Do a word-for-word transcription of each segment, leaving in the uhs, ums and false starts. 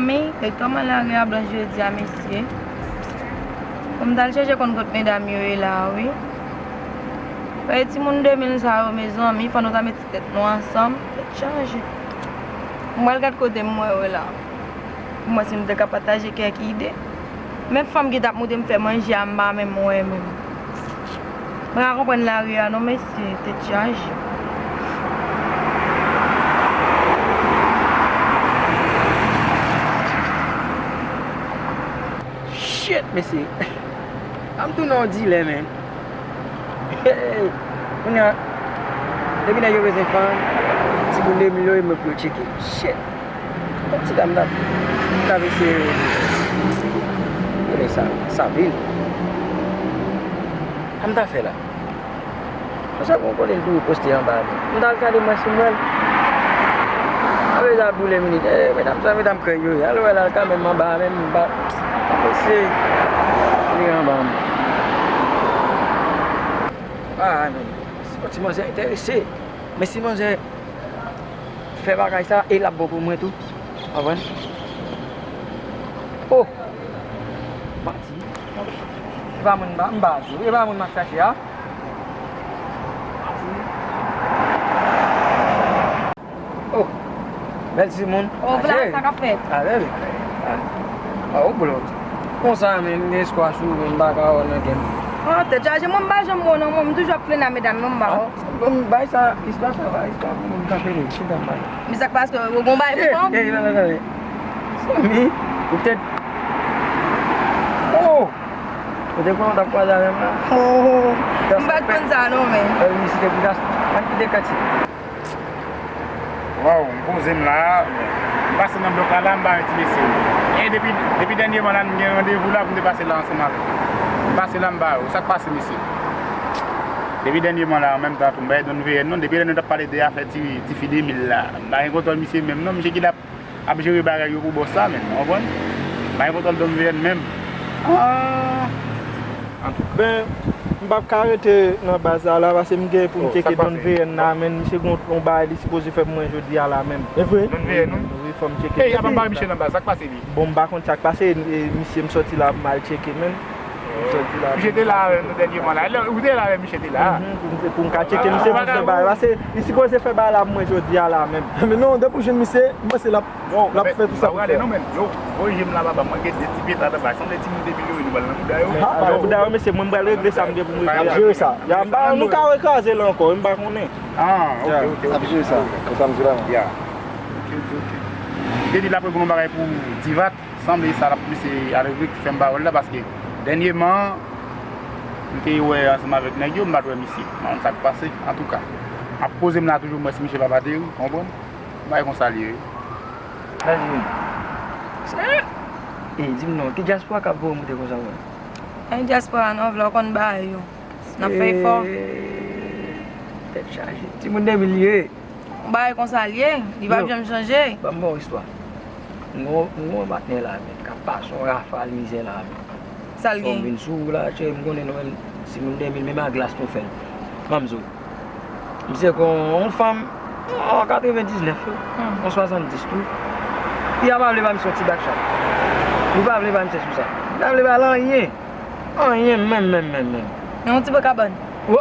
Mezanmi, e kòman lari a blanch jodi a, mesye? Pou m t al chèche konn kot medam yo ye la a, wi. Paske timoun de mil sa yo, mezanmi, fò nou ta met ti tèt nou ansanm, tèt chaje. M pral gad kote m wè yo la. Pou m wè si m te ka pataje kèk ide. Menm fanm ki t ap montre m fè manje a, m pa menm wè menm. Mwen pa konprann lari a non, mesye, tèt chaje. Shit, mesye. An m tounen yon dilè, man. Hey, kounye a, depi nèg yo bezwen fanm, timoun de mil yo, yo mwen pou yo tcheke. Shit. Yon ti dam t ap, t ap eseye rele sa, Sabine. Sa m ta fè la? Konsa bon kote l tou poste anba a. M t al gade mwen si m wè l. Apre sa boule minit. Eh, medam sa, medam krèy yo ye. Al wè l al kanmenm anba a, menm m pa. Mesye, li anba m. Ah, men. Se yon ti manzè enterese. Men si manzè fè bagay sa, e l ap bon pou mwen tou. Konprann? Oh! Manti. E pa moun m pa, m pa di w. E pa moun m ap chache a. Oh! Bèl timoun. Oh, vla, sa k ap fèt? A, bèl. Ah, oh, blòd. Konsa, men, m gen espwa sou ou, men m pa ka wè w nan game. Oh, tèt chaje, mwen m pa janm wè w nan, mwen, m toujou ap flennen a medam yo, m pa wè w. Bon, bay sa, istwa sa va, istwa pou moun kanpe li, chita m pale. Men sa k pase, ou gon bagay pou kòm? Ey, ey, tande, tande. Zanmi, ou te. Oh! Ou te konnen w t ap kwaze avè m la? Oh! M pa t konn sa non, men. Fè visite pou gas. Ann kite kati. Waw, m poze m la. M pase nan blòk la, la, m ba yon ti mesye. E depi, depi dènyèman la, m gen randevou la pou m te pase la ansanm avè l. M pase la, m ba yo. Sa k pase, mesye? Depi dènyèman la, an menm tan tou, m bay Don V N non. Depi lè nou t ap pale de afè ti, ti fi de mil la, m pa gen kontwòl misye menm non. Misye ki t ap, ap jere bagay yo pou bòs la menm, w konprann? M pa gen kontwòl Don V N menm. Ah. Antouka. Ben, m p ap ka rete nan baz la la, paske m gen pou m tcheke Don V N la, men misye gen yon bagay li sipoze fè pou mwen jodi a la menm. E vre? Don V N, wi. Wi, fò m tcheke. Ey, apa m pa wè misye nan baz, sa k pase li? Bon, m pa konn sa k pase, e, misye m sòti la pou m al tcheke, men. M sòti la. Misye te la avè nou dènyèman la. Lè ou te la avè misye te la. Mhm, pou m, pou m ka tcheke misye pou m fè bagay la. Se, li sipoze fè bagay la pou mwen jodi a la menm. Men non, depi w jwenn misye, m panse l ap, l ap fè tout sa pou l fè. Non, men, yo, voye m la, papa, mwen gen de ti pye ta anba, sanble timoun de mil yo, nou pral nan bouda yo. Ha, pa nan bouda yo, mesye, mwen m pral regle sa m gen pou m regle. Jere sa. Ya, m pa, nou ka rekraze l ankò, m pa konnen. Ah, ok, ok, ok. Ap jere sa. Konsa m di la. Ya. Ok, ok, ok. Li te di l ap regle yon bagay pou Divat, sanble sa l ap misye al regle ki fè m pa wè l la, paske dènyèman, m te wè ansanm avèk nèg yo, m pa t wè misye. M pa konn sa k pase, antouka. M ap poze m la toujou, m wè si misye pa pale, wi, konprann? Yon bagay konsa l ye, wi. Lajimi. E, di m non, ki dyaspora k ap voye w moute konsa, mwen? Ay, dyaspora non, vle w konn bagay yo. N ap fè efò. Tèt chaje. Timoun de mil ye. Yon bagay konsa l ye, li p ap janm chanje. Ban m ba w istwa. M gon, m gon patnè la, men, k ap pase yon rafal mizè la, men. Sa l gen? Fò m vin sou ou la, cheri, m konnen nou menm, timoun de mil, menm a glas nou fè l. Ban m di w. Misye gon yon fanm, yon katrevendiznèf, yon swasanndis tou. Fi a pa vle ba misye yon ti bakchat. Li pa vle ba misye sou sa. Li pa vle ba l anyen. Anyen menm, menm, menm, menm. Nan yon ti bò kabann. Wo!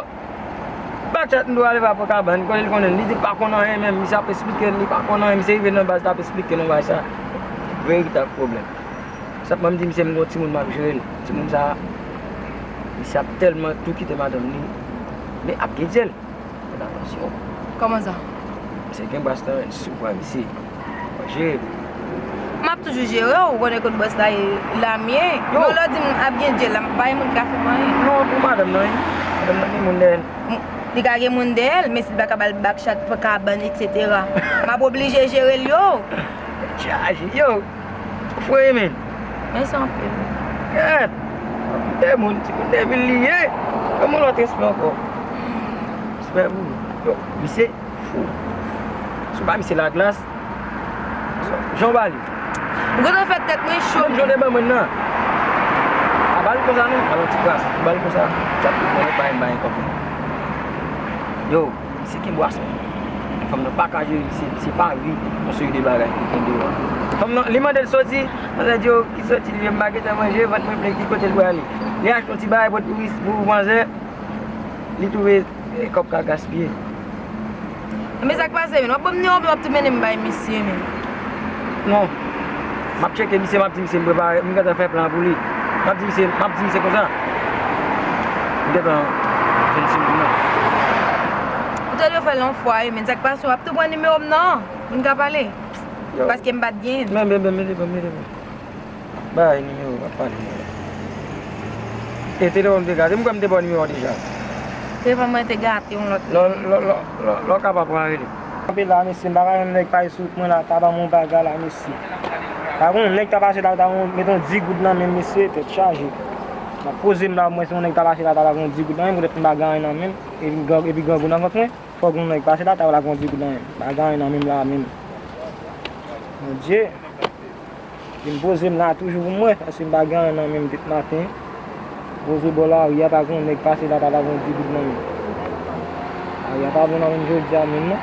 Bakchat m dwe ale pa pran kabann, kote l konnen, li di l pa konn anyen menm, misye ap esplike n, li pa konn anyen, misye rive nan baz l ap esplike nou bagay sa. Veritab pwoblèm. Senpman m di misye m gon timoun m ap jere l. Timoun sa, misye ap tèlman tou kite madanm li, men ap gen dyèl. Fè atansyon. Kòman sa? Misye gen bras nan men l, si w pran misye. Manje. M ap toujou jere w, ou konnen kot bòs la ye, la m ye. Yo. Bon, lè w di m ap gen dyèl la, m pa gen moun ki ka fè m anyen. Non, pou madanm nan, wi. Madanm nan gen moun dèyè l. M, li ka gen moun dèyè l, men si l pa ka ba l bakchat pou kabann, etsetera. M ap oblije jere l, yo. Chaje, yo. Fre, men. Mèsi anpil. Gad. De moun, timoun de vil li ye. Kòman lòt respè ankò? Respè pou ou. Yo, misye fou. Si w ba misye laglas, jan w ba li. Ou gentan fè tèt mwen cho. Menm jan w te ban mwen nan. A ba li konsa non, alò ti kras. Ou ba li konsa, tchap, mwen pa yon bay kòb. Yo, misye gen bwason. Fanm nan pa ka jere misye, misye pa vi yon seri de bagay ki gen deyò a. Fanm nan, li mande l soti, manzè di, "Oh, ki soti?" Li di, "M pa gentan manje, vant mwen plen, ki kote l prale?" Li achte yon ti bagay pou touris, pou manzè, li twouve, eh, kòb ka gaspiye. Men sa k pase, men w ap ban m nimewo w, w ap tou mennen m bay misye, men. Non. M ap tcheke misye, m ap di misye m prepare, m gentan fè plan pou li. M ap di misye, m ap di misye konsa. M gentan jwenn timoun nan. Ou te dwe fè l yon fwa, wi, men sa k pase, w ap tou pran nimewo m nan, pou n ka pale. Yo. Paske m pa t genyen. Men, men, men, mete ban m, mete ban m. Bay nimewo, w ap pale. E telefòn m te gate, m kwè m te ba w nimewo a deja. Telefòn mwen te gate yon lòt. Lè, lè, lè, lè, lè w kapab, w a rele. Kanpe la, mesye, m pa ka jwenn nèg pale sou wout mwen la, ta ban m yon bagay la, mesye. Pa gon nèg ta pase la, ta ban m, met yon di goud nan men m, mesye, tèt chaje. M ap poze m la, mwen, si yon nèg ta pase la, ta ban m yon di goud nan men m, poutèt m pa gen anyen nan men m, epi gran, epi grangou nan vant mwen, fò gen yon nèg pase la, ta ban m yon di goud nan men m. M pa gen anyen nan men m la, menm. Bondye. Vin poze m la toujou pou mwen, paske m pa gen anyen nan men m depi maten. Poze bò lari a, pa gen yon nèg pase la, pa, pa gen yon di goud nan men m. Lari a pa bon nan men m jodi a menm non.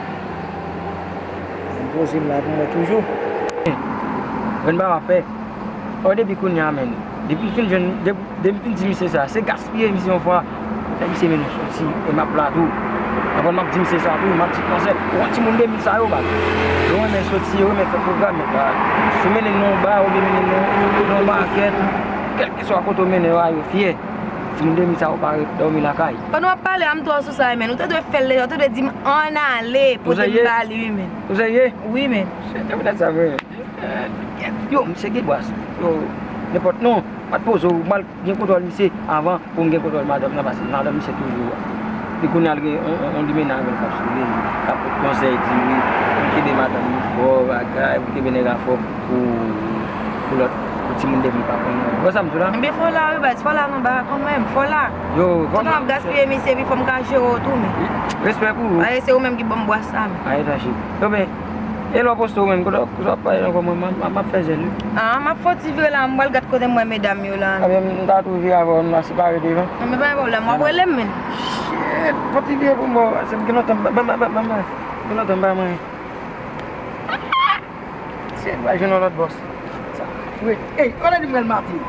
Vin poze m la pou mwen toujou. Jwenn bagay w ap fè. O, depi kounye a, menm. Depi m fin jwenn, depi Depi m fin di misye sa, se gaspiye misye yon fwa. Fè misye mennen m soti, e m ap la tou. Apre m ap di misye sa tou, m ap di, "Manzè, ou wè timoun de mil sa yo, baz. Yo renmen soti, yo renmen fè pwogram, men pa. Si w mennen n nan yon ba, oubyen mennen n nan yon, nan yon makèt, kèlkeswa kote w mennen yo a, yo fyè. Timoun de mil sa yo pa ret dòmi lakay." Pandan w ap pale a, m twò sou sa, wi, men. Ou te dwe fè l deja, ou te dwe di m ann ale, pote m ba li, wi, men. Ou serye? Wi, men. Se te poutèt sa, vre. Yo, misye gen bwaz. Yo, nenpòt non. Pa t poze w, m al gen kontwòl misye avan pou m gen kontwòl madanm nan, paske madanm misye toujou. Li kounye a l gen on, on, on limena avè l k ap swiv li, k ap pot konsèy, di wi, pou kenbe madanm li fò, bagay, pou kenbe nèg la fò pou, pou lòt, pou timoun de mil pa pran nan. Wè sa m di w la? Ebyen, fò la, wi, baz, fò la nan ba a kanmenm, fò la. Yo, fò la. Tou tan w ap gaspiye misye, epi fò m ka jere w tou, men. Respè pou ou. Aye, se ou menm ki ban m bwaz sa, men. Aye, tache. Yo, men, E lè w poste w menm, kote w ap pale ankò, mwen, m ap, m ap fè zèl, wi. Ah, m ap fè yon ti vire la, m pral gad kote m wè medam yo la. Ebyen, m ta tou vire avè w, nou a separe devan. Nan, men pa gen pwoblèm, w ap rele m, men. Shit, fè yon ti vire pou mwen, se m gen lontan, m, m, m, m, m, gen lontan m pa manyen. Shit, m pral jwenn yon lòt bòs. Sa, wi. Ey, kote li pral maten?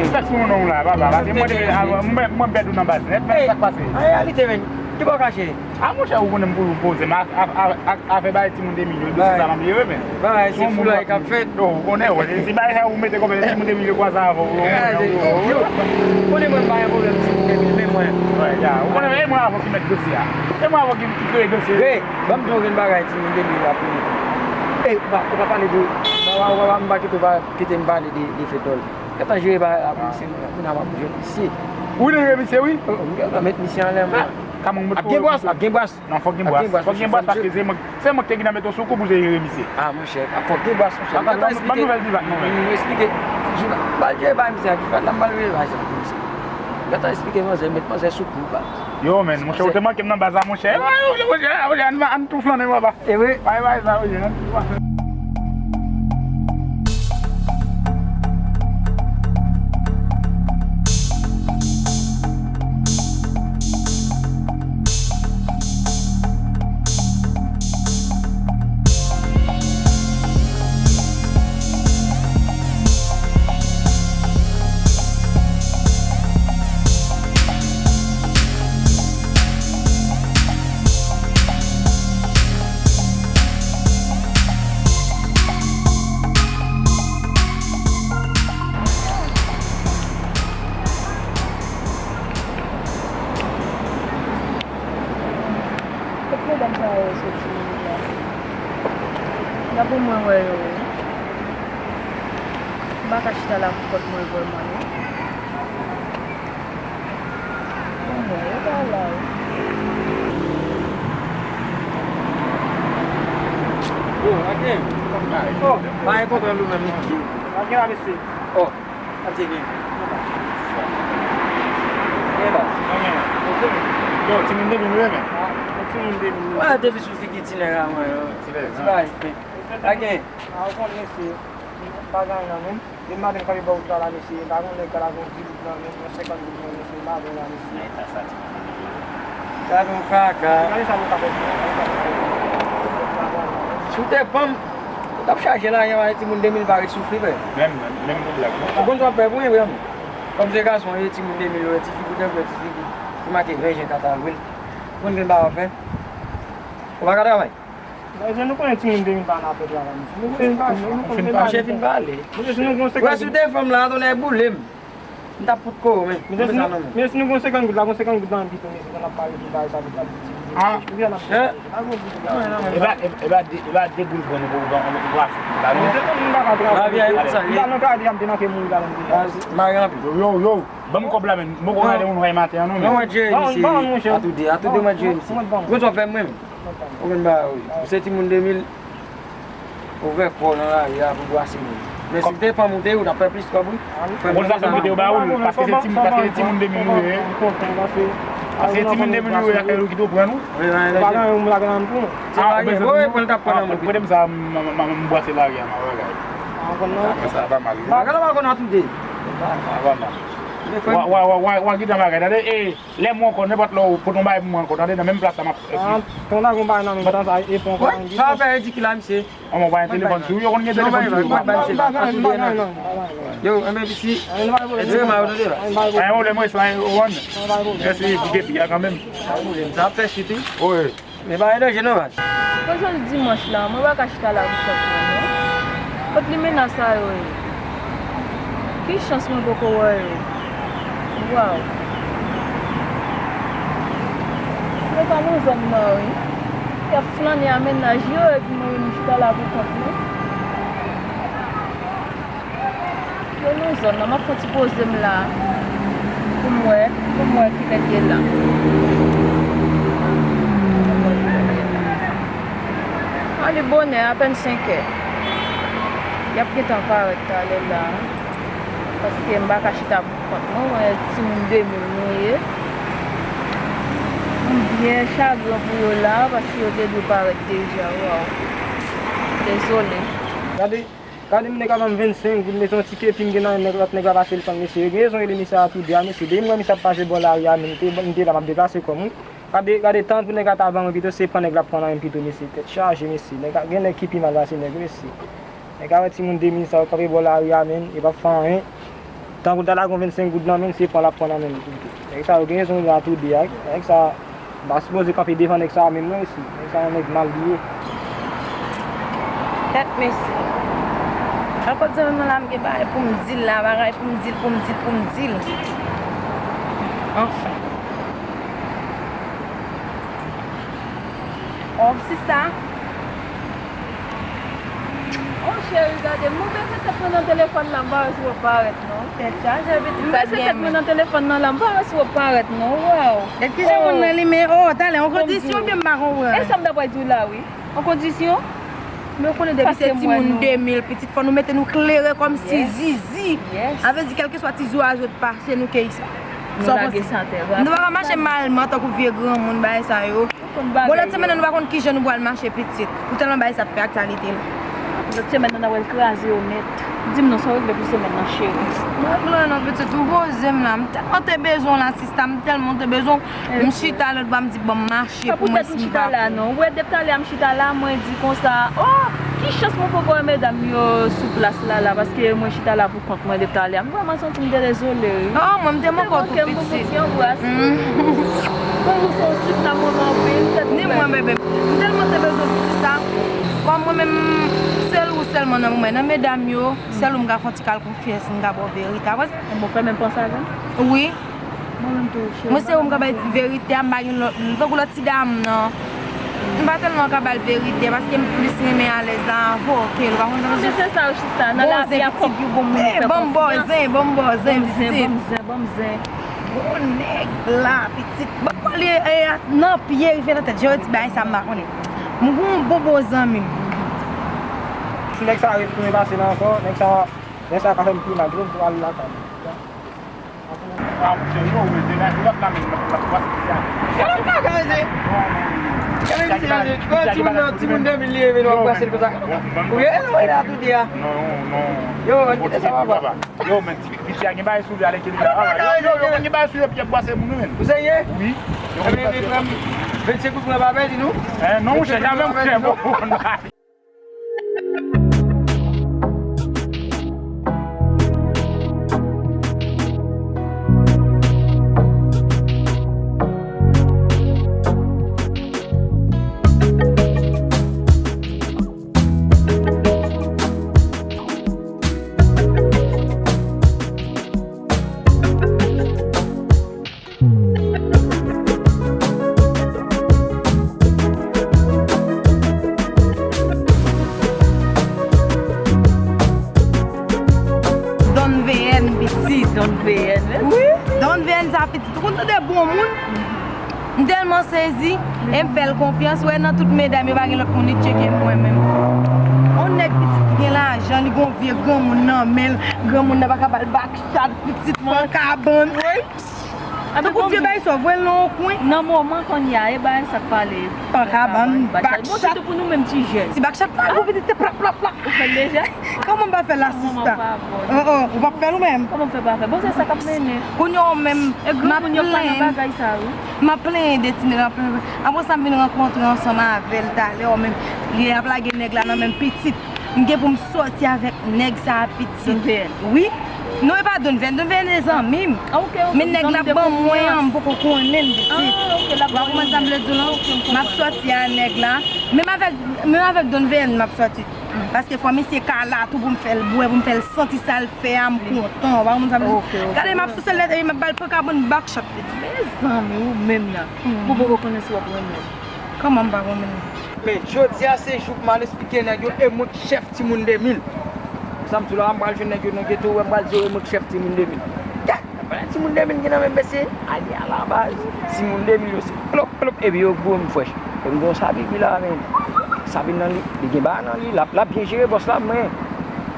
Tèks moun non la, papa, pase mwen te, mwen, mwen pèdi w nan baz nèt, men sa k pase? An reyalite, men, ki bò w kache? A, monchè, ou konnen m toujou poze m, a, a, a, a, afè bay timoun de milyon, dosye sa m ap jere, men. Bagay, se foulay k ap fèt. Yo, ou konnen, wè, se bagay sa ou mete kòmè, timoun de milyon kwaze avè w, yo, yo, yo. Konnen mwen m pa gen pwoblèm timoun de milyon, men mwen. Wè, ya, ou konnen, e mwen avè w ki mèt dosye a. E mwen avè w ki, ki kreye dosye. Ban m di w yon grenn bagay, timoun de milyon ap vini. Ey, ou pa, ou pa pale de, ou pa, ou pa, ou pa, m pa kite, ou pa kite m pale de, de fetòl. Gentan jere bagay la pou misye, kounye a m ap jwenn misye. Ou vin jere misye, wi? Oh, m gentan met misye anlè, mwen. Ap gen bwaz, ap gen bwaz. Non, fòk gen bwaz. Fòk gen bwaz, paske se mwen, se mwen ki te gentan mete w sou kou pou w te jere misye. Ah, monchè, fòk gen bwaz, monchè. M gentan esplike. M pral jere bagay misye a, m pral esplike manzè, met manzè sou kou, baz. Yo, men, monchè, ou te manke m nan baz la, monchè. Monchè, monchè, ann, ann tou flannen, papa. E vre? Bay, bay, sa, monchè, ann tou flannen. Kòb sa yo soti nan la. Nan pou mwen wè yo wi. M pa ka chita la pou kont mwen vrèman non. Pou mwen, yo pa la wi. Yo, Aken. Oh, pa gen konprann ou menm non. Aken la mesye. Oh. Ap tcheke. Gen baz. Yo, timoun de mil wi men. Ah, timoun de mil wi. Wè depi sou figi ti nèg la mwen yo. Ti bagay. Pa gen. Ah, ou konn mesye. Pa gen anyen non. Depi maten m kanpe bò wout la la mesye. M pa konn nèg ka la gon di goud nan men m, yon senkant goud nan men m, mesye, m pa konn la mesye. Gade yon kaka. Gade sa nou ka fè. Si w te fanm, ou t ap chaje lajan ba timoun de mil pa ret soufri frè. Menm, menm, menm pou blag non. Ou konn sa w ap fè pou mwen vrèman. Kòm se gason, e timoun de mil yo, e ti figi w te vle, ti figi ki make ven jen kat avril. Ou konn ki m pa w ap fè? Ou pa ka travay? Mesye, nou konnen timoun de mil pa nan afè travay, mesye. Nou konnen, nou konnen. Mache fin pale. Mesye, si nou gon senkant goud. Wè si w te fanm la, tonnè boule m. M t ap fout kò w, men. Mesye, si nou, mesye, si nou gon senkant goud la, gon senkant goud nan men pito, mesye, pou n ap pale pou bagay sa, pou n ap di ti goud. Ah. Ou byen ap chèche. Pa gon goud la. E pa, e pa, e pa de, e pa de goud pran nou pou, pou, pou, pou afè la, non. Mesye, nou pa ka travay, mesye. M pa nan kay la, m te manke mouri la, menm. Mari anpil. Yo, yo, yo. Ban m kòb la, men. M poko gade moun wè maten an, non, men. Mwen, Jerry, misye. Atoude, atoude, mwen, Jerry, misye. Mwen, sa w fè mwen, men. Ou konn bagay, wi. Ou se timoun de mil, ou fè kò nan lari a pou bwase moun. Men si w te fanm ou te, ou t ap fè plis kòb, wi. Ou konn sa fanm yo te yo ba ou l, paske se timoun, paske se timoun de mil ou ye. Paske se timoun de mil ou ye, lakay ou kite w pran nou. Wi, wi, wi. Se pa gen yon moun la gen nan pou. Ah, ou bezwen pou mwen? Ou bezwen pou mwen? Ah, prete m sa, m, m, m, m bwase lari a, m a bagay. Ah, ou konn non? Sa pa mal, wi. Bagay la pa konn atoude. Sa pa mal. Wa, wa, wa, wa, wa, gita bagay, tande, eh. Lè mwen ankò, nenpòt lè w pote yon bagay pou mwen ankò, tande, nan menm plas la m ap. Ah, konn ta gon bagay nan men tan sa, e pran ankò nan sa fè ridikil la, misye. An, mwen pa gen telefòn sou, yo konn gen telefòn sou yo. Yo, enben, piti. Enben, yo, tande la. Pa gen pwoblèm, wi, sa, ou konn. Mèsi pou depi a kanmenm. Sa ap fè chit, wi. Wi. Men pa gen danje non, baz. Pou jodi dimanch la, mwen pa ka chita la pou kont mwen, non. Kot limena sa yo ye? Ki chans mwen poko wè yo? Waw. Yo pa nan zòn nan, wi. Y ap flannen a mennaj yo, epi mwen menm m chita la pou kont mwen. Yo nan zòn nan, m ap fè yon ti poze m la pou m wè, pou m wè kilè l ye la. Pou m wè kilè l ye la. A, li bonè, apèn senk è. Y ap gentan parèt talè la, paske m pa ka chita pou kont mwen, mwen timoun de mil nou ye. M byen chagren pou yo la, paske yo te dwe parèt deja, waw. Dezole. Gade. Gade m nèg la ban m vennsenk goud, mesye, yon ti kepi m gen nan men m, lòt nèg la pase l pran, mesye. Yo gen rezon rele misye a tou de a, mesye. Depi m wè misye ap pase bò lari a, men m te, m te la, m ap deplase kò m, wi. Gade, gade tan pou nèg la ta ban mwen pito, se pran nèg la ap pran nan men m pito, mesye. Tèt chaje, mesye. Nèg la, gen nèg ki pi mal pase nèg, mesye. Nèg la wè timoun de mil sa yo kanpe bò lari a, men, yo p ap fè anyen. Tankou l ta lage yon vennsenk goud nan men l, se pran l ap pran nan men l tou. Nèg sa yo gen rezon rele a tou de a, wi. Nèg sa M pa sipoze kanpe devan nèg sa a menm non, mesye. Nèg sa a yon nèg mal li ye. Tèt mesye. Ankò zanmi mwen la, m gen bagay pou m di l la, bagay pou m di l, pou m di l, pou m di l. Anfen. Oh, sista. Oh, cheri, gade m. Mwen bese tèt mwen nan telefòn la, m pa wè si w ap parèt, non. Tèt chaje, pitit sa byen. M bese tèt mwen nan telefòn nan la, m pa wè si w ap parèt, non. Waw. E kijan moun nan li men? Oh, talè, yon kondisyon oubyen m pa konprann? E sa m ta pral di w la, wi. Yon kondisyon? Men w konnen depi se timoun de mil, pitit, fò nou mete nou klere kòmsi zizi. Yes. Sa vle di, kèlkeswa ti zouazo t pase, nou keyi sa. Nou lage sa atè. Nou pa ka mache malman tankou vye granmoun, bagay sa yo. Bon, lòt semèn nan, nou pa konn kijan nou pral mache, pitit. Pou tèlman bagay sa ap fè aktyalite la. Lòt semèn nan, n ap pral kraze yo nèt. Di m non, sa w regle pou semèn nan, cheri? M pa gen anyen non, pitit. M poze m la. M tèlman te bezwen w la, sista. M tèlman te bezwen w. M chita lòt bò, m di, bon, m mache pou mwen si m pa. Pa poutèt m chita la, non. Ou wè, depi talè a m chita la, mwen di konsa, oh, ki chans mwen poko wè medam yo sou plas la, la, paske mwen chita la pou kont mwen depi talè a. M vrèman santi m te dezole, wi. Oh, mwen, m te manke w tou, pitit. Te manke m, mwen santi anbras. Bon, ou se yon sista m renmen anpil, tèt ouvè. Ni mwen, bebe. M tèlman te bezwen w pou sista. Kòm mwen menm, sèl ou sèlman nan moman. Nan medam yo, sèl ou m ka fè yon ti kal konfyans, m ka ba w verite. Apre sa. Bon, fè menm panse avè m? Wi. Mwen menm tou, cheri. Mwen se ou m ka bay verite a, m pa gen lòt, m tankou lòt ti dam nan. M pa tèlman ka ba l verite, paske m plis renmen alèz la avè w ke l. Ou pa konprann sa m di w? Se sa, sista. Nan lavi a, fòk gen yon bon moun pou fè konfyans. Ban m bòzen, ban m bòzen, pitit. Ban m zen, ban m zen, ban m zen. Bon nèg la, pitit. Ban m pale, e, nan pye rive nan tèt. Jodi bagay sa m pa konnen. M gon bon bon zanmi m. Si nèg sa retounen pase la ankò, nèg sa, nèg sa ka fè m pi mal, jodi m al lakay mwen. Ah, monchè, yo, men, de la, lòt la, men, lòt, lòt, lòt, lòt. Gade kaka, se. Gade piti a, se. Gade timoun nan, timoun de mil li ye, men nou ap brase l konsa. Ou ye, nou wè la, tou di a. Non, non. Yo, ann kite sa, papa. Yo, men, ti, piti a gen bagay sou li, ale kite li la. Yo, yo, gen bagay sou li, epi y ap brase moun, men. Ou serye? Wi. Yo, men, men, frè m, vennsenk goud mwen pa pèdi, non? Eh, non, monchè, jamè, monchè, bon. Don V N pitit. Don V N, wi. Wi, Don V N sa pitit. Ou konn tande bon moun? M tèlman sezi, e m fè l konfyans. Wè nan tout medam yo pa gen lòt moun li tcheke mwen menm. On nèg pitit ki gen lajan, li gon vye granmoun nan men l, granmoun nan pa ka ba l bak chat, pitit, Pankabann. Tankou vye bagay sa, voye l nan yon kwen. Nan moman kounye a, e bagay sa k pale. Pankabann, bak chat. Bon, sitou pou nou menm ti jèn. Ti bak chat la, pou pitit se plap, plap, plap. Ou fè l deja? Kòman m pa fè l la, sista? Oh, oh, ou p ap fè l ou menm? Kòman m fè pa fè? Bon, se sa k ap mennen. Kounye a ou menm, m ap plenn. E granmoun yo pa nan bagay sa, wi. M ap plenyen de ti nèg, m ap plenyen. Apre sa, m vin rankontre ansanm avè l talè, ou menm, li ap lage nèg la nan men m pitit. M gen pou m sòti avèk nèg sa a pitit. Don V N. Wi. Non, e pa Don V N, Don V N se zanmi m. Ah, ok, ok. Men nèg la ban mwen an, m poko konnen l pitit. Ah, ok, l ap ban mwen. Ou konprann sa m vle di w lan? Ok, m konprann. M ap sòti a nèg la. Menm avèk, menm avèk Don V N, m ap sòti. Paske fò misye ka la tou pou m fè l bwè, pou m fè l santi sa l fè a, m kontan. Ou pa konprann sa m vle di? Ok, ok. Gade, m ap souse l nèt, epi m ap ba l Pankabann bak chat pitit. Mezanmi, ou menm la. Ou poko konnen si w ap renmen l. Kòman m pa renmen l? Men, jodi a se jou pou m al esplike nèg yo, e mwen k chèf timoun de mil. Sa m di w la, m pral jwenn nèg yo nan geto, wè m pral di yo, e mwen k chèf timoun de mil. Gad, nan pale timoun de mil gen nan men m, mesye, ale a la baz. Timoun de mil yo se plop, plop, epi yo gwo, m frèch. E m gon sa pipi la, men. Sa vin nan li, li gen bagay nan li, l ap, l ap byen jere bòs la, men.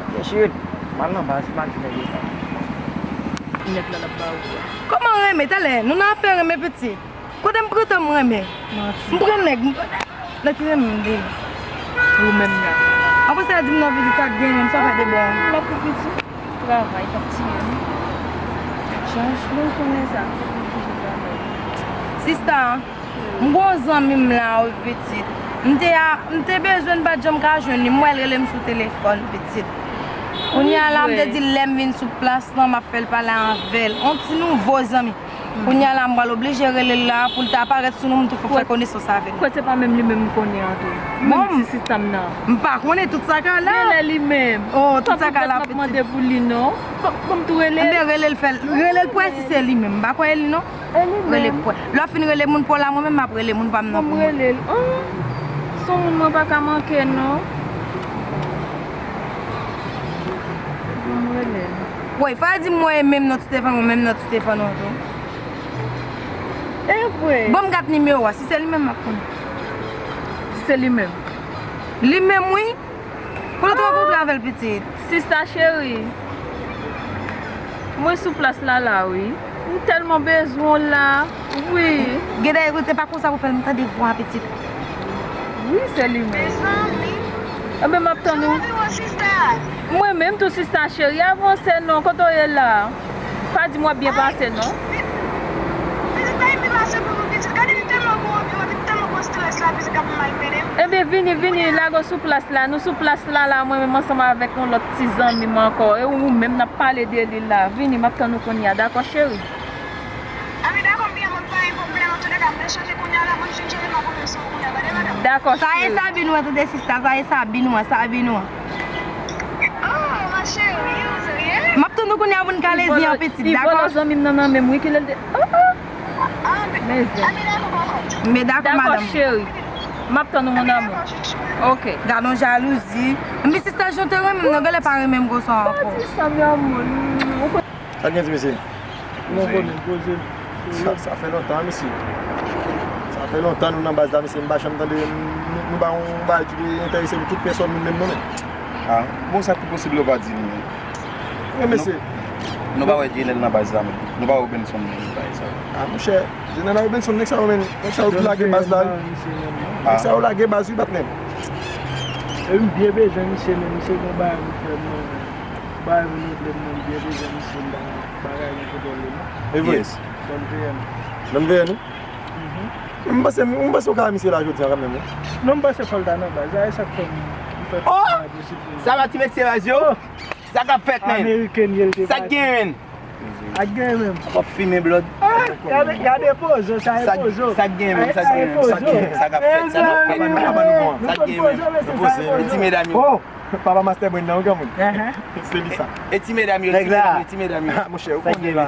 Byen jere. M al nan baz, m al di nèg yo sa. Nèg la, l ap ba ou. Kòman renmen? Talè, nou nan afè renmen pitit. Kote m pran tan m renmen? Manti. M pran nèg, m pran nèg. Nèg ki renmen m de. Ou menm la. Apre sa, di m nan pitit sa k gen menm, sa fè de bon. M ap pou pitit. Travay k ap tiye m. Chans, nou konnen sa. Fòk nou toujou travay. Sista, m gon zanmi m la, wi, pitit. M te a, m te bezwen, m pa t janm ka jwenn li. M wè l rele m sou telefòn, pitit. Kounye a la, m te di l lè m vin sou plas lan, m ap fè l pale avè l. On ti nouvo zanmi. Kounye a la, m pral oblije rele l la pou l ta parèt sou nou, m tou fè konesans avè l. Kwè se pa menm li menm m konnen an tou. Bon, menm ti sista m nan. M pa konnen tout sa ka la. Genlè li menm. Oh, tout sa ka la, pitit. M ap mande pou li non. Bon, bon, m tou rele l. Enben, rele l, fè l, rele l pou wè si se li menm. M pa kwè e li non. E li menm. Rele pou wè. Lè w fin rele moun pa w la, mwen menm m ap rele moun pa m nan pou mwen. Bon, m rele l. Oh, se yon moun mwen pa ka manke non. Bon, m rele l. Woy, fò di m mwen menm non. Stefan, mwen menm nan ti Stefan an tou. E vre. Ban m gad nimewo a, si se li menm m ap konn. Si se li menm. Li menm wi. Kote w t rankontre avè l pitit? Sista cheri. Mwen sou plas la la wi. M tèlman bezwen w la. Wi. Gen dèyè kote pa konsa pou fè l, m tande vwa pitit. Wi, se li menm. Enben, m ap tann ou. Mwen menm tou, sista cheri, avanse non, kote w ye la? Pa di m w ap byen pase non. Enben, vini, vini, lage w sou plas la. Nou sou plas la, la, mwen menm ansanm avèk yon lòt ti zanmi m ankò. E ou menm, n ap pale de li la. Vini, m ap tann ou kounye a, dakò, cheri? Anben dakò, m byen, mwen pa gen pwoblèm. Antouka, m te chanje kounye a la, mwen fin chanje m ap renmen sou kounye a, tande madanm? Dakò, cheri. Sa e Sabine ou an, tande sista, sa e Sabine ou an, Sabine ou an. Oh, ma chérie, ou serye? M ap tann ou kounye a pou n kale zen an pitit, dakò? Li vòlò zanmi m nan nan men m wi, kilè l te, oh, oh. Anben dakò, madanm. Dakò, cheri. M ap tann ou, mon amour. Ok. Gad yon jalouzi. Epi sista Jean te renmen m, non, genlè pa renmen m konsa ankò. Ti sè m, amour. Sa gen ti mesye? Mwen konnen, poze. Sa, sa fè lontan, mesye. Sa fè lontan nou nan baz la, mesye. M pa janm tande nou, nou ba yon bagay ki enterese nou tout pèsòn, nou menm, nou menm. Ah, bon, sa ki posib lè w pa di nou? Wi, mesye. Nou pa wè Jenel nan baz la, menm. Nou pa wè Benson nan baz la. Ah, monchè, Jenel ak Benson, nèg sa yo, menm. Nèg sa yo ki lage baz la, wi. Nèg sa yo lage baz, wi, patnè. E m byen bezwen misye, menm. Misye gen bagay pou fè, menm. Bagay pou regle, menm. M byen bezwen misye, m pa bagay nan kontwòl li, non. E vre? Yes. Don V N. Don V N, wi? Mhm. M panse, m panse w ka wè misye la jodi a kanmenm, wi. Non, m panse fò l ta nan baz la, e sa k fè m, m fè Oh! Sa va, ti mesye baz yo? Oh! Sa k ap fèt, menm? Ameriken ye l te Sa k gen, menm? Sa k gen, menm? W ap fimen, blood. Ah, gade, gade pozo, sa e pozo. Sa k gen, menm? Sa k gen, menm? Sa k gen, sa k ap fèt, sa k ap fèt? Sa k gen, menm? Ti medam yo. Oh! Papa Master Brain nan, wi, granmoun. Se li sa. E ti medam yo, ti medam yo, ti medam yo. Ah, monchè, ou konnen la.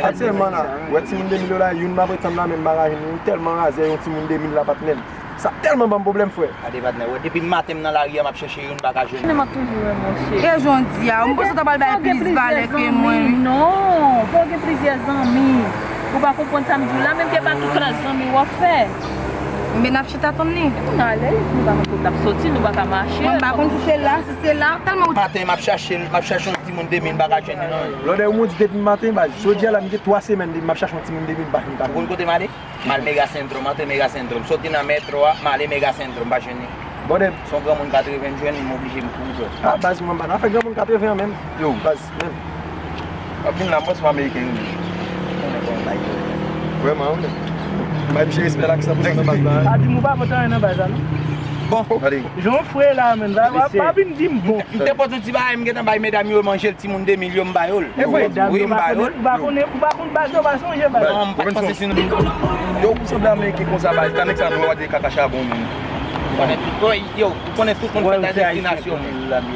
Aktyèlman la, wè timoun de mil yo la, youn m ap tann la, menm bagay, nou tèlman razè, yon timoun de mil la, patnè m. Sa tèlman ban m pwoblèm, frè. Gade, patnè, wè, depi maten m nan lari a, m ap chèche youn, m pa ka jwenn. Men m ap toujou renmen w, cheri. E jan w di a, m panse w ta pral bay plis valè ke mwen, wi. Non, fò w gen plizyè zanmi. Ou pa konprann sa m di w la, menm ke pa tout klas zanmi w ap fè. Ebyen, n ap chita tann li. Epi kounye a, lè nou pa konn kote l ap soti, nou pa ka mache. Mwen, m pa konn si se la, si se la, tèlman ou Maten, m ap chache l, m ap chache yon timoun de mil, m pa ka jwenn li, non. Lòdè ou di depi maten, baz. Jodi a la, m gen twa semèn depi m ap chache yon timoun de mil, m pa jwenn. Ou konn kote m ale? M al Mega Sentro, m antre Mega Sentro. M soti nan metro a, m ale Mega Sentro, m pa jwenn li. Bòdè. Se yon granmoun katreven m jwenn li, m oblije m kouri. Ah, baz, mwen m pa nan afè granmoun katreven an menm. Yo. Baz, menm. W ap vin la, mwen se yon Ameriken, wi. Vrèman, wi. M bay misye respè la ki san pou san nan baz la, wi. Sa di m ou pa pote anyen nan baz la, non? Bon, gade. Jan w fre la, menm. Pa, pa, pa vin di m bon. M te pote yon ti bagay, m gentan bay medam yo manje l, timoun de mil yo, m ba yo l. E vre? Wi, m ba yo l. Ou pa konnen, ou pa konn baz yo, pa sonje baz. Non, m pa t panse si nou. Yo, ou sanble Ameriken konsa, baz. Tan nèg sa nou wè de kaka chabon, menm. Ou konnen tout, yo, ou konnen tout moun fèt a destinasyon, menm.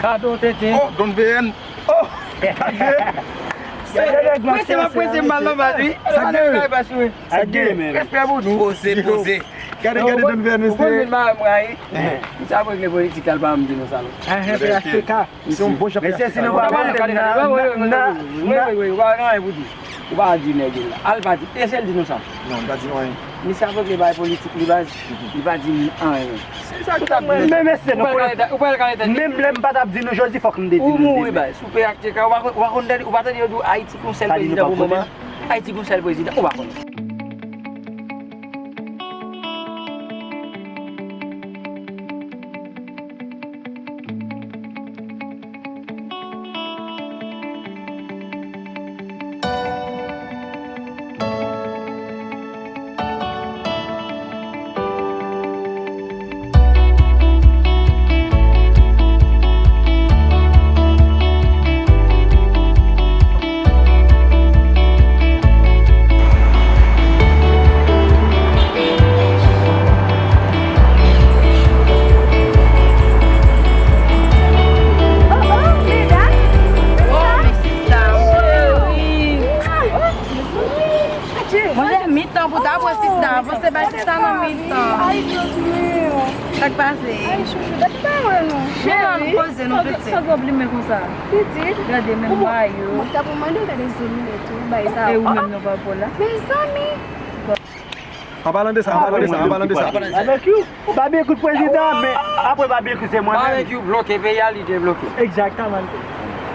Kado tenten. Oh, Don V N. Oh! Prese m ap prese m al nan baz, wi. Sa k gen? Sa k gen, menm? Respè pou nou. Poze, poze. Gade, gade Don V N, mesye. Ou konn vin ba mwen, wi. Misye ap regle politik la, l pa janm di nou sa, non. P H T K. Se yon bon jan P H T K. Mesye, si nou pa vote m nan, nan, nan. Ou pa gen anyen pou di. Ou pa di nèg la. Al pa di. Eseye l di nou sa. Non, li pa di nou anyen. Misye ap regle bagay politik li, baz. Li pa di nou anyen. Men mesye, nou konnen, menm lè m pa t ap di nou jodi, fòk m te di nou demen. Ou mouri, baz. Ou pe ak T K, ou pa konn, ou pa konn tande, ou pa tande yo di w Ayiti gon sèl prezidan pou moman? Ayiti gon sèl prezidan, ou pa konnen. Oh, oh, medam. Oh, men sista, cheri. Mwen gen mitan pou ta pran sista, avanse bay sista nan mitan. Ay, Dios mío. Sa k pase? Ay, chouchou, depi pa wè nou. Men non, nou poze nou pitit. Sa w ap limen konsa? Pitit? Gade menm mayo. Mwen ta pou mande w gade zanmi mwen tou, bay sa. E ou menm non pa pou la? Mezanmi! An palan de sa, an palan de sa, an palan de sa. Babekyou, Babekyou prezidan, men apre Babekyou se mwen menm. Babekyou bloke peyi a, li debloke. Egzakteman.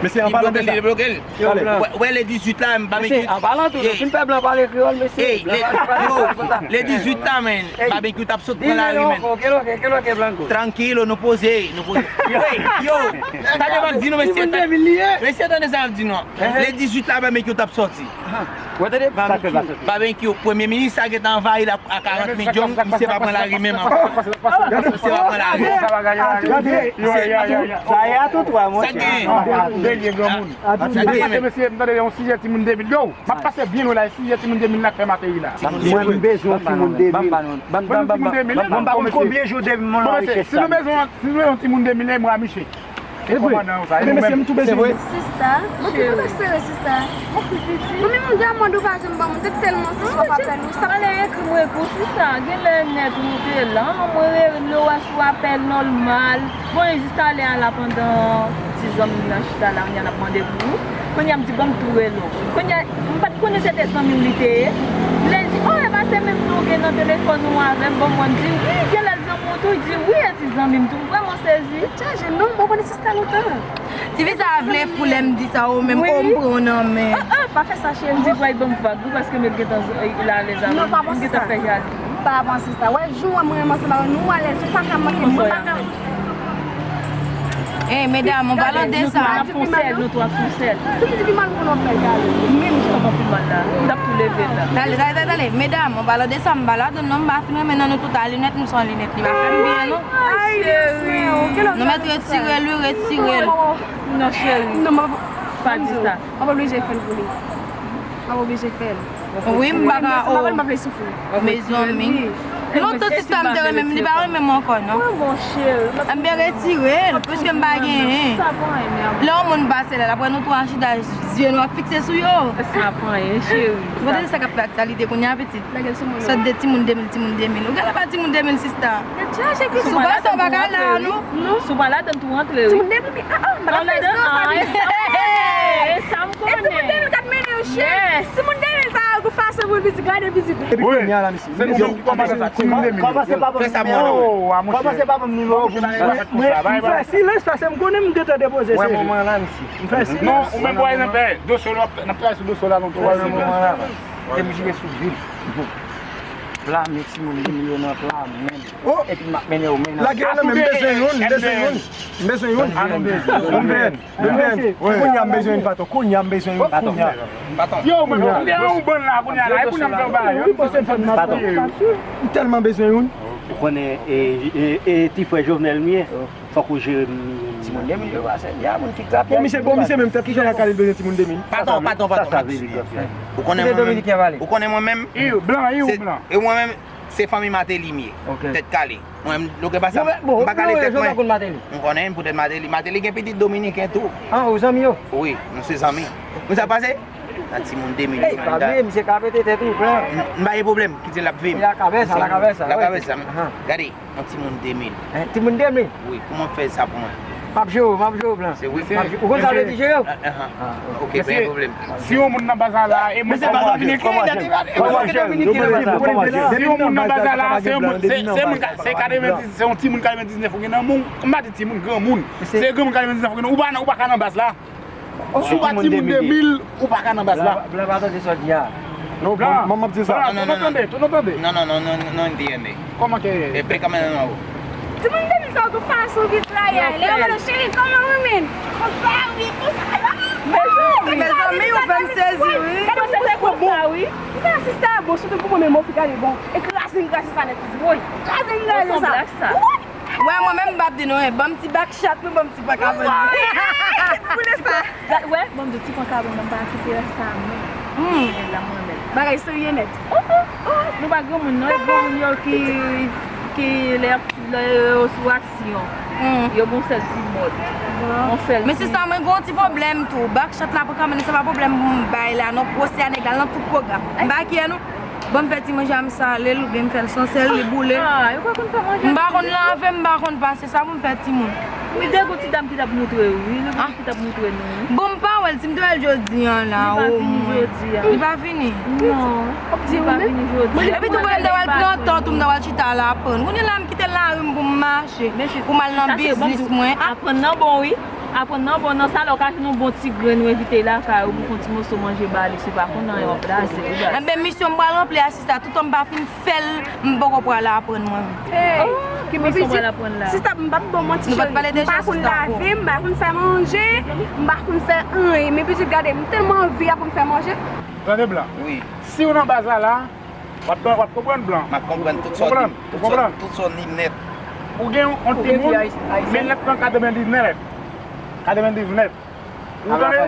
Mesye, an palan de sa. Li bloke l, li debloke l. Wè, wè, le dizuit la, Babekyou. An palan tou, fin fè blan pale kreyòl, mesye. Ey, le, yo, le dizuit la, men, Babekyou t ap sot pran lari, men. Trankilo, nou poze, nou poze. Ey, yo, tande m ap di nou, mesye, mesye, tande sa m ap di nou. Le dizuit la, Babekyou t ap soti. Ou tande? Babekyou, premye minis sa gentan anvayi l a karant milyonn, misye pa pran lari menm ankò. Misye pa pran lari. Sa ye a tou twa, monchè. Sa gen. Sa gen. Mesye, m tande yon sijè timoun de mil yo. M ap pase byen lwen la, e sijè timoun de mil la k fè m ateri la. Mwen, m bezwen yon timoun de mil. Mwen, m pa konn konbyen jou depi m nan richès sa. Si nou bezwen, si nou bezwen yon timoun de mil, e mwen a misye. Se vre. Ebyen, mesye, m tou bezwen. Sista, cheri. Mwen te kontan sere, sista. Mwen menm, m di a mande ou pa janm ban mwen, te tèlman sista pa pèl ou, sa. Ale ekri mwen pou sista, genlè nèt ou te la, mwen rele w a sou apèl nòmal. Bon, e jis talè a la pandan ti zanmi m nan chita la, kounye a n ap mande pou ou. Kounye a m di, ban m tou rele w. Kounye a, m pa t konnen se te zanmi w li te ye. Lè l di, o, e pa se menm non w gen nan telefòn ou avè m, bon, mwen m di, wi, genlè zanmi w tou, li di, wi, e ti zanmi m tou. M vrèman sezi. Chaje non, mwen konnen sista lontan. Ti fi sa a vle fou lè m di sa, o, menm, o, m pran w nan men. Ah, ah, pa fè sa, cheri. M di, pral ban m vag, wi, paske m gentan, eh, la alèz avè m. Non, pa panse sa. M gentan fè jalou. Pa panse sa. Wè, jou w wè mwen renmen ansanm avè nou, ou alèz, ou pa ka manke m, mwen pa ka. Ey, medam, an palan de sa. Nou twa fè yon sèl, nou twa fè yon sèl. Si m di pi mal, ou konn fè l, gade. Menm jan. Kòman pi mal la? M t ap tou leve l la. Tande, tande, tande, tande. Medam, an palan de sa, m pa ladann non, m pa fin renmen nan nou tout a linèt, nou san linèt, li pa fè m byen, non. Ay, cheri. Nou mèt retire l, wi, retire l. Non, cheri. Non, m ap, pa di sa. M ap oblije fè l pou li. M ap oblije fè l. Wi, m pa ka, o. Mezanmi. Lontan sista m te renmen m, li pa renmen m ankò, non. Ebyen, retire l, piske m pa genyen. Lè yon moun pase la, l ap wè nou twa chita, zye nou ap fikse sou yo. Sa pa anyen, cheri. Ou konn sa k ap fè aktyalite kounye a, pitit? Sòt de timoun de mil, timoun de mil. Ou genlè pa timoun de mil, sista. Si w pa sa, w pa ka la, non. Si w pa ladann tou rantre, wi. Timoun de mil, ah, ah, m pa ka fè sa, sa, sa. E sa m konnen. E timoun de mil k ap mennen yo, cheri. Timoun de mil sa yo, gwo fason pou l vizit, gade vizit. Depi kounye a la, mesye. Se nou menm ki kòmanse sa. Kòmanse pa ban m nimewo. Kòmanse pa ban m nimewo pou m. Mwen, mwen, mwen fè silans, paske m konnen m gentan depoze, cheri. M fè silans. Non, ou menm, pa egzanp, dosye w, n ap travay sou dosye w la, nou travay sou dosye w. Te m jire sou vil. Pla men timoun de mil yo nan pla men. Epi m ap mennen yo mennen. Lage yo nan men, m bezwen youn, m bezwen youn. M bezwen youn. Ban m veye. Ban m veye. Kounye a m bezwen youn, patwon. Kounye a m bezwen youn. Kounye a. Yo, mwen, kounye a, yon bann la, kounye a la. E kounye a m fè w bagay, yo. M tèlman bezwen youn. Ou konnen, e, e, e, ti frè Jovenel m ye. Fòk ou jere m. Timoun de mil yo pa sèvi a moun ki krape. Bon, misye, bon, misye menm tèt li fè lakay li bezwen timoun de mil. Patwon, patwon, patwon, m ap di byen. Ou konnen mwen menm, ou konnen mwen menm, e mwen menm, se fanmi Martelly m ye. Tèt kale. Mwen menm, nou gen pa sa, m pa kale tèt mwen. M konnen, poutèt Martelly. Martelly gen pitit dominiken tou. Ah, ou zanmi yo? Wi, nou se zanmi. Ou sa pase? Nan timoun de mil. Ey, pa bliye, misye ka pete tèt ou, frè. M, m pa gen pwoblèm, kite l ap viv. Lakabès, lakabès, lakabès. Gade. Yon timoun de mil. Timoun de mil? Wi, kòman w fè sa pou mwen? M ap jere w, m ap jere w, blan. Se vre? Ou konn sa vle di jere w? Ok, pa gen pwoblèm. Si yon moun nan baz la la, e mwen. Si yon moun nan baz la la, se yon moun, se, se moun, se katrevendiznèf, se yon timoun katrevendiznèf ou gen nan men w. M pa di timoun, granmoun. Se granmoun katrevendiznèf ou gen nan men w. Ou pa nan, ou pa ka nan baz la. Si w pa timoun de mil, ou pa ka nan baz la. Blan pa tande sa w di a. Non, blan, m ap di sa. Blan, tout nou tande, tout nou tande. Non, non, non, non, non, non, non, non. Kòman ke? E pe kanmenm nan ou. Timoun de mil sa yo tou fason vit la, ya. Lè yo mande cheri, kòman ou menm? Konsa, wi, konsa. Mezanmi, ou fè m sezi, wi. Gade se te konsa, wi. Sa, sista, bon, sitou pou mwen menm, mwen fi gade, bon. E kraze m kraze sa nèt, wi. Kraze m kraze sa. Wi. Wè, mwen menm m p ap di nou, en, ban m ti bak chat, nou ban m ti pankabann. Boule sa. Wè, ban m di ti pankabann, ban m pa kite sa, non. Hmm. Bagay serye nèt. Nou pa granmoun, non, e granmoun yo ki, ki lè, lè yo sou aksyon. Yo gon sèl ti mòd. Gon sèl ti. Men sista, mwen gon ti pwoblèm tou. Bak chat la, pankabann, se pa pwoblèm pou m bay la, non, pwosè a nèg la nan tout pwogram. M pa kiyè nou. Ban m fè ti manje a, m sale l, oubyen m fè l san sèl, li boule. Ah, yo pa konn fè manje. M pa konn lave, m pa konn pase, sa pou m fè timoun. Li de gon ti dam ki t ap montre, wi, li de gon ki t ap montre nou, wi. Bon, m pa wè l, si m te wè l jodi a la, o mwen. Li pa vini jodi a. Li pa vini? Non. Li pa vini jodi a. Epi tou, mwen, m ta pral pran tan, tou, m ta pral chita la aprann. Kounye a la, m kite lari m pou m mache, pou m al nan biznis mwen. Aprann nan bon, wi. Aprann nan bon, nan sa la, ou ka jwenn yon bon ti grenn, ou envite l lakay ou, pou fè yon ti moso manje ba li, se pa konn anyen w ap blaze, wi, baz. Enben, misyon m pral ranpli a, sista, toutan m pa fin fè l, m poko pral aprann mwen menm. Hey, ki misyon w pral aprann la? Sista, m p ap ba w manti, cheri. M pa konn lave, m pa konn fè manje, m pa konn fè anyen. Men pitit, gade, m tèlman anvi aprann fè manje. Tande, blan. Wi. Si w nan baz la la, w ap, w ap konprann, blan. M ap konprann tout sa w di m. Tout sa, tout sa w di m nèt. Ou gen yon timoun, men nèt nan katrevendiznèf. Katrevendiznèf. Ou tande?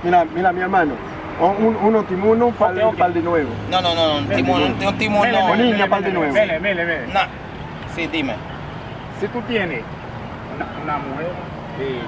Mila, mila, mi hermano. Un, un, uno timoun, pal, pal de nuevo. Non, non, non, non, timoun, yon timoun, non. Un niño, pal de nuevo. Mele, mele, mele. Non, se demen. Si tú tienes una, una mujer,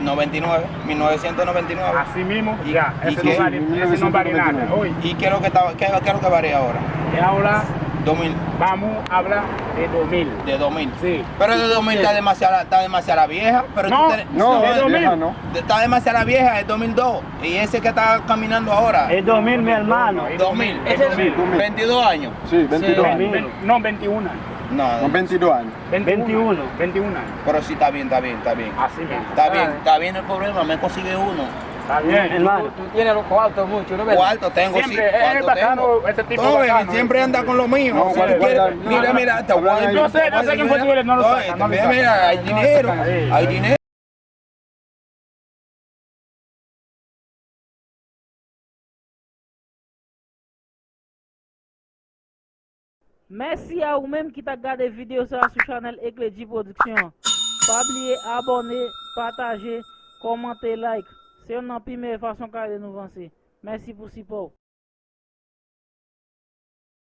noventa y nueve, mil novecientos noventa y nueve. Así mismo, Y- ya, y ese qué? no vale, ese no vale nada. Oye, ¿Y qué es lo que está, qué, qué es lo que vale ahora? y ahora Dos mil, vamos a hablar de dos mil. de dos mil. Sí. Pero de dos mil está demasiado, está demasiado vieja. Pero No, tú te- No, de dos mil. vieja no. Está demasiado vieja, es dos mil dos. Y ese que está caminando ahora. Es dos mil, mi hermano. Dos mil. Es dos mil. Dos mil. Veintidós años. Sí, veintidós Sí. años. Ven- No, veintiún años. No, No, veintidós años. Veintiún. Veintiún. Veintiún años. pero sí está bien, está bien, está bien. Así mismo. Está bien, está bien el problema, me consigue uno. Está bien. Hermano. Tú tienes los cuartos mucho, ¿no ves? Cuarto tengo, sí, Siempre, es cuarto bacano, tengo. ese tipo No, bacano. Siempre anda con lo mío. No, Si cuarto, tú quieres, cuarto. mira, mira, te voy a No sé, no sé quién fue su no lo saca, no lo Mira, saca. mira, hay dinero, Sí. Hay dinero. Mèsi a ou menm ki t ap gade videyo sa a sou chanèl Ecledji Production. Pa bliye abòne, pataje, kòmante, like. Se youn nan pi meyè fason k ap ede nou vanse. Mèsi pou sipò w.